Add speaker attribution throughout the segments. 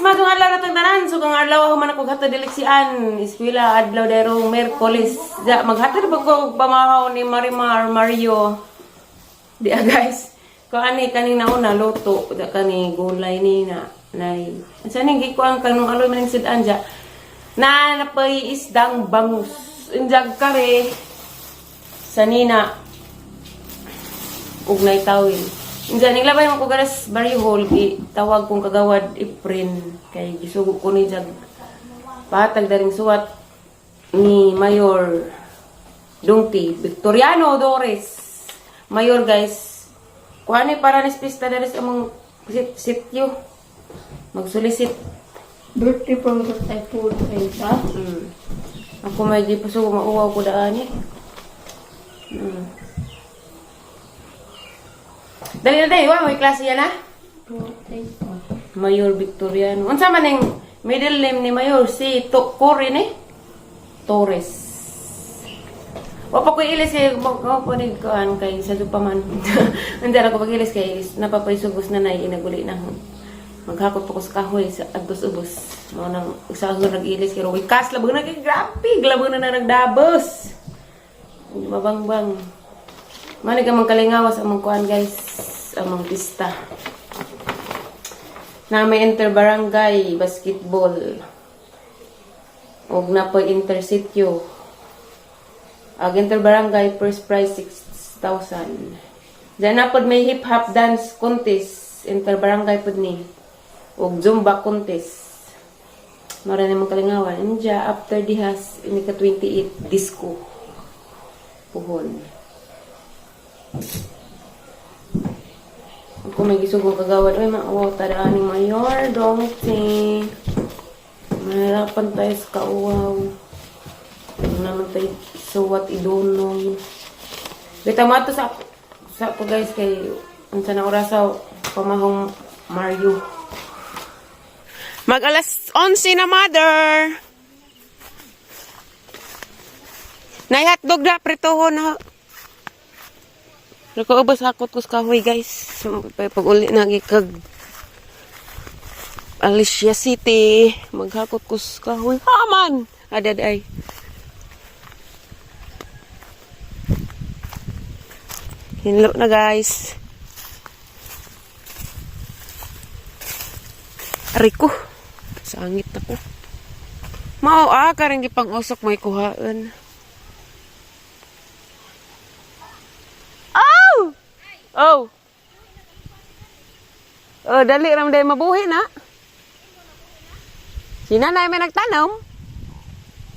Speaker 1: Maayong adlaw natong tanan. So kung adlaw human ako hatod dileksian, eskwela adlaw dero Miyerkules. Ja maghatod ba ko pamahaw ni Marimar Mario. Di ah, guys. Ko ani kaning nauna luto da kani gulay ni na nay. Unsa ning gikuan kanong aloy man ning sudan ja. Na napay isdang bangus. Injag kare sa nina ug nay tawil. Inja ning labay man ko garas Barrio Hall, gi tawag kong kagawad Iprin kay gisugo ko ni jag patag daring suwat ni Mayor Dungti Victoriano Dores. Mayor, guys. Kuan ni para ni pista diri sa among sityo. Magsulisit.
Speaker 2: Birthday from the food ay.
Speaker 1: Ako may gipuso mauwaw ko daan eh. Dali na dali, wa may klase yan ah.
Speaker 2: Birthday pa.
Speaker 1: Mayor Victoriano. Unsa man ning middle name ni Mayor? Si to Cory ni Torres. Wa pa ko ilis kay mo pa ni kuan kay sa pa man. Andiyan ako pag-ilis kay napapaisugos na nay inaguli na. Maghakot pa ko sa kahoy sa adtos ubos. Mao nang usa ko nag-ilis kay roy kas labong na kay grabe, labong na na nagdabos. Mabangbang. Mani ka mang kalingawas among kuan, guys, among pista. Na may inter-barangay basketball. Og na po inter-sitio. Ag inter-barangay first prize 6,000. Diyan na pod may hip-hop dance contest. Inter-barangay pod ni. Og Zumba contest. Mara ni mong kalingawan. Inja, after dihas, ini ka 28, disco. Puhon. Ako may gisugong kagawad. Uy, mauwaw tada aning Mayor Dongting. Mahirapan tayo sa kauwaw. Ano naman tayo suwat idunong. Bitaw mato sa ko, guys, kay unsa na orasa pamahong Mario. Mag alas 11 na, mother. Nay hotdog na pritohon na. Nakaubos hakot ko sa kahoy, guys. Pag uli na gikag Alicia City, maghakot ko sa kahoy. Haman! Adad ay. Hinlo na, guys. Ariko. Sangit ako. Mao ah, karang gipang-usok may kuhaan. Oh! Oh! Oh, dali ram day mabuhi na. Si nanay may nagtanom.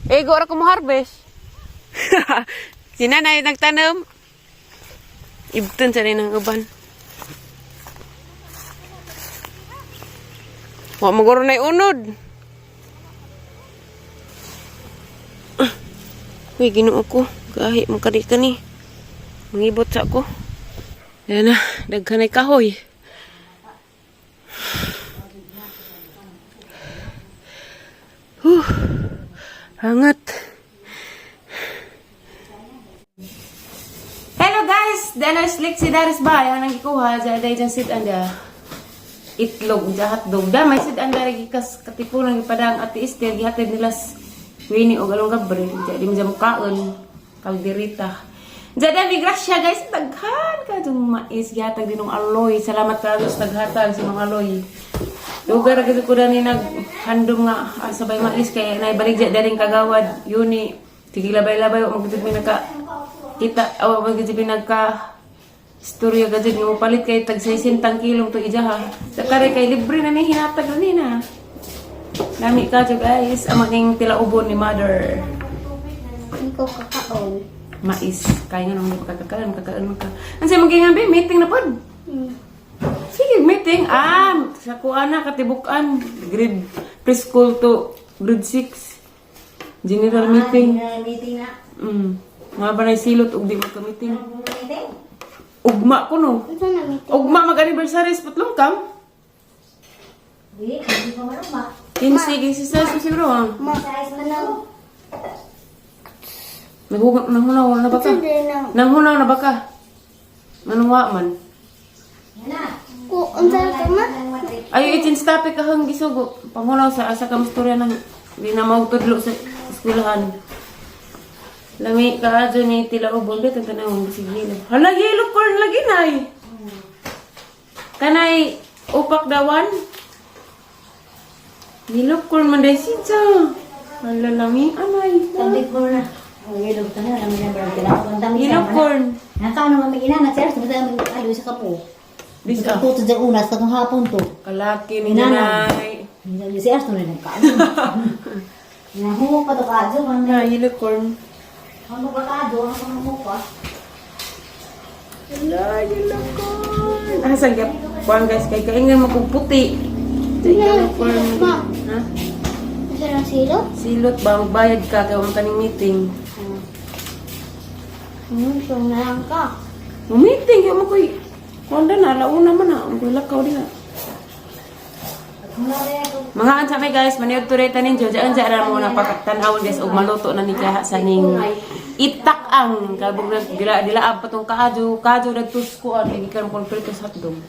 Speaker 1: Ego ra ko mo harvest. Si nanay nagtanom. Ibton sa rin ang uban. Wa maguro na unod. Uy, Ginoo ko. Gahi mo kadi kani. Mangibot sa ako. Yan na, daghan ay kahoy. Huh. Hangat. Hello guys! Dana slick si Daris ba? Yan ang gikuha. Diyan dahil dyan sit anda. Itlog, dyan hotdog. Da, may sit anda gikas katipunan gipadang ati Esther. Gihatid nila Winnie o galong gabre. Diyan di mo dyan mukaon. Kalderita. Diyan dami grasya, guys. Daghan ka itong mais. Gihatag din ng aloy. Salamat ka sa naghatag sa mga aloy. Lugar ra ko na ni naghandom nga ah, sabay mais kay naibalik diyan daling kagawad. Yuni sige labay-labay wa magud mi naka kita awa magud mi nagka istorya gud nga mopalit kay tag 60 kilong to ija ha. Sa kare kay libre na ni hinatag na ni na. Lami ka jo, guys, ang maging tilaubon ni mother.
Speaker 2: Hindi ko kakaon.
Speaker 1: Mais kaya nga nung kakakaan kakaon man ka. Unsa maging nga meeting na pod? Sige, meeting. Ah, sa kuan na, katibukan. Grade preschool to grade 6. General meeting.
Speaker 2: General meeting na.
Speaker 1: Mga ba na silot og di magka-meeting?
Speaker 2: Meeting?
Speaker 1: Ugma ko no.
Speaker 2: Ito na meeting.
Speaker 1: Ugma mag-anniversary sa putlong kam.
Speaker 2: Di, hindi pa maruma.
Speaker 1: 15, 16 siguro ah.
Speaker 2: Ma, ano?
Speaker 1: Nanghunaw na ba ka? Nanghunaw na ba ka? Manungwa man.
Speaker 2: Ko, unsa ka ma?
Speaker 1: Ayo i-change topic ahang gisugo. Pangulaw sa asa ka mastorya nang di na maugtudlo sa eskwelahan. Lami ka adyo ni tilaobon dito tanawon bisig yellow. Hala, yellow corn lagi nay. Kanay upak dawan. Yellow corn man dai siya. Hala, lami anay.
Speaker 2: Sabi ko na. Oh, yellow ka na. Alam mo na ba ang tilaw? Ang dami
Speaker 1: Yellow
Speaker 2: siya,
Speaker 1: corn.
Speaker 2: Nakaw na mami ina na sir, sa mga alo sa kapo.
Speaker 1: Bisa.
Speaker 2: Ito sa unas katong hapon to.
Speaker 1: Kalaki ni
Speaker 2: Inanay.
Speaker 1: nanay.
Speaker 2: Hindi si Arsto na nagkaano. Nahumo pa to kaadyo man.
Speaker 1: Na yellow corn.
Speaker 2: Ano ba kaadyo? Ano mo pa?
Speaker 1: Hala, yellow corn. Ah, saan ka? Kuan guys, kay kaingan mo kong puti. Yellow corn. Ha?
Speaker 3: Asa ng silo?
Speaker 1: Silot ba? Magbayad ka kay wala kaning meeting.
Speaker 3: So na lang ka.
Speaker 1: Meeting kay mo koy. Kuan na launa man na. Ang lakaw din na. Mga ansa may guys, maniod to reta ninyo. Diyan diyan mo na pagtan-awon guys og maluto na ni kaha sa ning itak ang kabog na dila dila pa tong kaadyo, kaadyo nagtusko an kay gikan kon prito sa hotdog.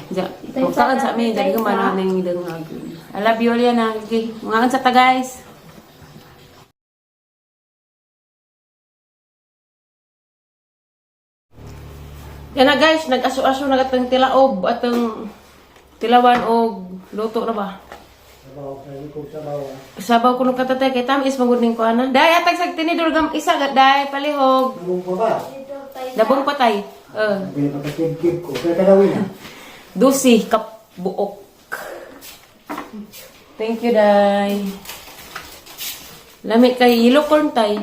Speaker 1: Diya, kaan sa mi dali ka man ning dangag. I love you all yan ah. Okay, mga ansa ta guys. Yan na guys, nag-aso-aso na atong tilaob atong tilawan og luto na ba?
Speaker 4: Sabaw, sabi ko sabaw. Ah.
Speaker 1: Sabaw kuno katatay kay tamis magud ning kuana. Day atag sag tinidor gam isa ga day palihog.
Speaker 4: Nabong pa ba?
Speaker 1: Dabong patay. Eh,
Speaker 4: Sabi na pagkakib-kib ko. Kaya kadawin ah.
Speaker 1: 12 kap buok. Thank you, day. Lami kay yellow corn tay.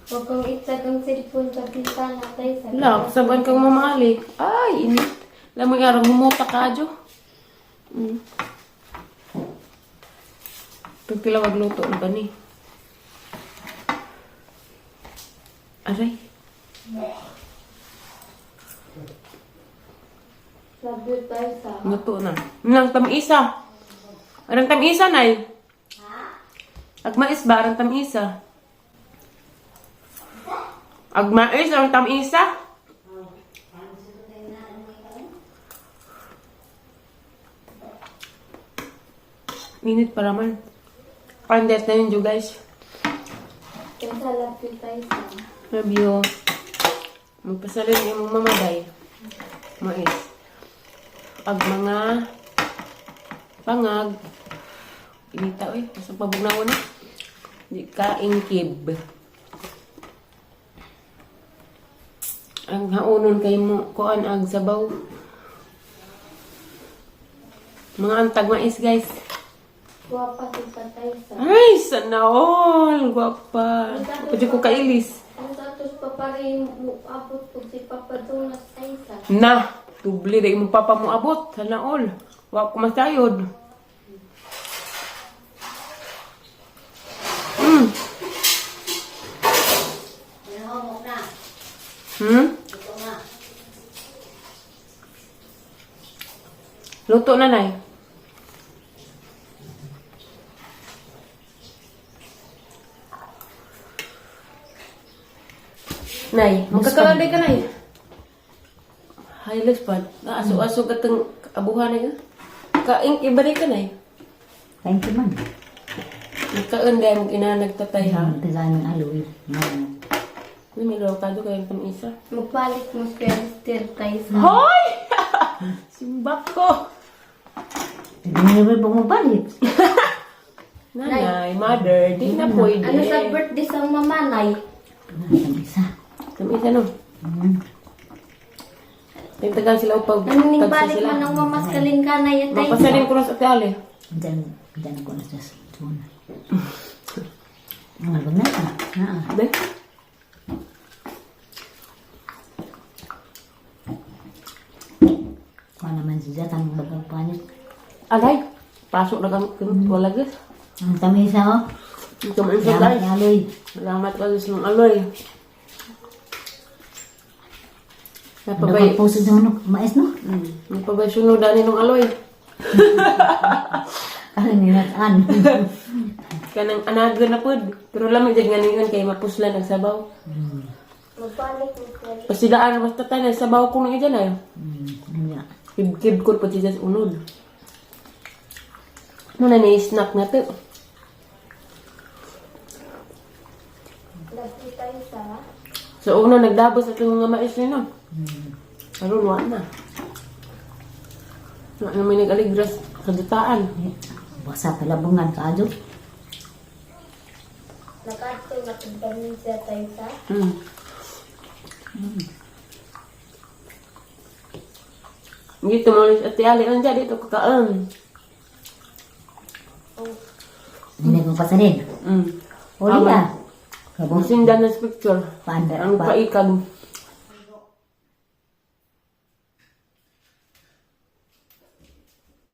Speaker 3: Huwag kang itag ang cellphone sa bintana tayo sa.
Speaker 1: La, saban kang mamali. Ay, init. Lamang araw humuta ka adyo. Pagpilawag luto na ba ni? Aray.
Speaker 3: Love you tayo sa.
Speaker 1: Luto na. Nang tamisa. Arang tamisa, nay. Agmais ba? Arang tamisa. Agmais, arang tamisa. Minute pa naman. Pandet na yun, you guys.
Speaker 3: Kaya love you tayo sa.
Speaker 1: Love you. Magpasalin yung mamaday. Mais. Ag mga pangag. Inita oy, basta pabugnaw na. Di ka ingkib. Ang haunon kay mo kuan ang sabaw. Mga antag mais guys.
Speaker 3: Guwapa si patay sa.
Speaker 1: Ay, sana all. Gwapa. Pwede ko kailis.
Speaker 3: Ang satos pa pa rin mo abot ko si Papa Jonas tayo sa.
Speaker 1: Na, tubli na imong papa mo abot. Sana all. Wa ko masayod.
Speaker 2: Nahumo na. Ito na.
Speaker 1: Luto na, nay. Nay, magkakalanday ka, nay. Highlights pa. Aso-aso ka itong abuhan na yun. Kaing iba ka, nay.
Speaker 2: Thank you man.
Speaker 1: Nagkaon dahil mong ina nagtatay, ha?
Speaker 2: Design ng aloe.
Speaker 1: Ano, may lawakado kayo pang isa.
Speaker 3: Magpalit mo square stair tayo sa.
Speaker 1: Hoy! Simbak ko!
Speaker 2: Hindi mo bumabalik.
Speaker 1: Nanay, mother, di na pwede.
Speaker 3: Ano sa birthday sa mama nay?
Speaker 2: Ang isa.
Speaker 1: Tamisa, no? Tingtagal sila upag
Speaker 3: Ano ning
Speaker 1: tagsa
Speaker 3: balik
Speaker 1: sila.
Speaker 3: man ng mamas kalingkanay at tayo sa.
Speaker 1: Mapasalin ko na sa ate Ale.
Speaker 2: Diyan, diyan ko na sa tuna. Ang albang na. Ah.
Speaker 1: Be?
Speaker 2: Kuha naman siya, tamang bagang panit.
Speaker 1: Alay! Pasok na kami. Wala guys.
Speaker 2: Ang tamisa oh.
Speaker 1: Ito man sa
Speaker 2: Salamat
Speaker 1: guys.
Speaker 2: ni aloy.
Speaker 1: Salamat ka sa mga aloy.
Speaker 2: Ano
Speaker 1: Napabay.
Speaker 2: ka puso sa manok? Mais no?
Speaker 1: Napabay sunodan ni nung aloy.
Speaker 2: Ano nilatan?
Speaker 1: Kanang anago na pod. Pero lamig jud nga ningon kay mapuslan ang sabaw.
Speaker 3: Magbalik mo siya.
Speaker 1: Pasidaan basta tayo sa bawo ko nang iyan ay.
Speaker 2: Ano.
Speaker 1: Kib-kib ko pati sa unod. Ano na ni snack na to?
Speaker 3: Lagi tayo sa
Speaker 1: Sa una nagdabos at yung mga mais nino. Karon wa na. Wa na may nag-aligras sa dutaan.
Speaker 2: Basta palabungan ka adyo.
Speaker 3: Nakadto nakagdamin siya tayo sa
Speaker 1: Dito mo at Ali ang dito kakaon.
Speaker 2: Hindi ko pasanin.
Speaker 1: Mm.
Speaker 2: Uli ah. Kabong
Speaker 1: Sindan na sa picture.
Speaker 2: paanda
Speaker 1: Ang
Speaker 2: pa,
Speaker 1: paikag.